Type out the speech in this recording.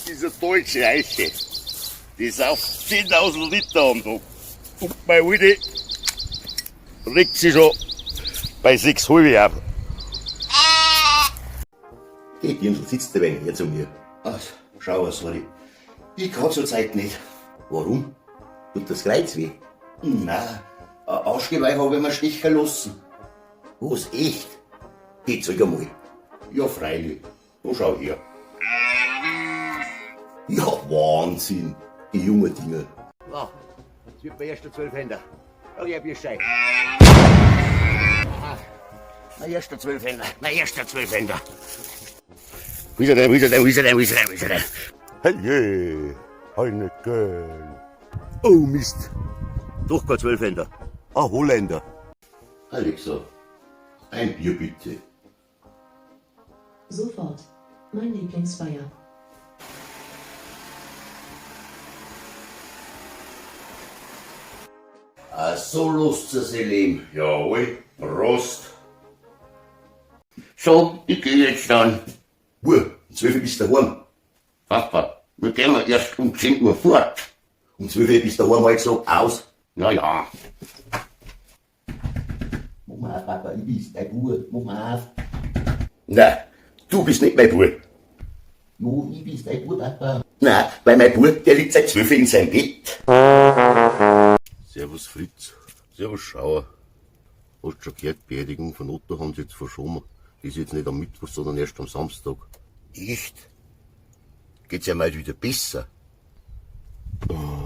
Ist eine deutsche Eiche. Die sauft 10.000 Liter am Tag. Und meine Alte regt sich schon bei 6,5 auf. Geh, Dirndl, sitzt ein wenig her zu mir. Ach, schau, sorry. Ich kann zur Zeit nicht. Warum? Tut das Kreuz weh? Nein, ein Arschgeweih habe ich mir stechen lassen. Was, echt? Geh, zeig einmal. Ja, freilich. Da schau her. Ja, Wahnsinn. Die jungen Dinger. Ja, jetzt wird mir erst der Zwölfhänder. Da geh ich Bescheid. Mein erster Zwölfhänder, mein erster Zwölfhänder. Wo ist er denn, wo ist er denn, wo ist er denn, wo ist er denn, wo ist er denn? Hey, je, Heineken. Oh Mist. Doch kein Zwölfhänder. Ein Holländer. Alexa, ein Bier bitte. Sofort. Mein Lieblingsbayer. Ah, so lasst ihr sich leben. Jawohl, Prost. So, ich geh jetzt dann. Buh, um 12 Uhr bist du daheim. Papa, wir gehen erst um 10 Uhr fort. Um 12 Uhr bist du daheim, hab ich gesagt, aus. Na ja. Mach mal auf, Papa, ich bin's, dein Bub. Mach mal auf. Nein, du bist nicht mein Bub. Jo, ich bin's, dein Bub, Papa. Nein, weil mein Bub, der liegt seit 12 Uhr in seinem Bett. Servus Fritz. Servus Schauer. Hast schon gehört, Beerdigung von Otto haben sie jetzt verschoben. Die ist jetzt nicht am Mittwoch, sondern erst am Samstag. Echt? Geht's ja mal wieder besser. Oh.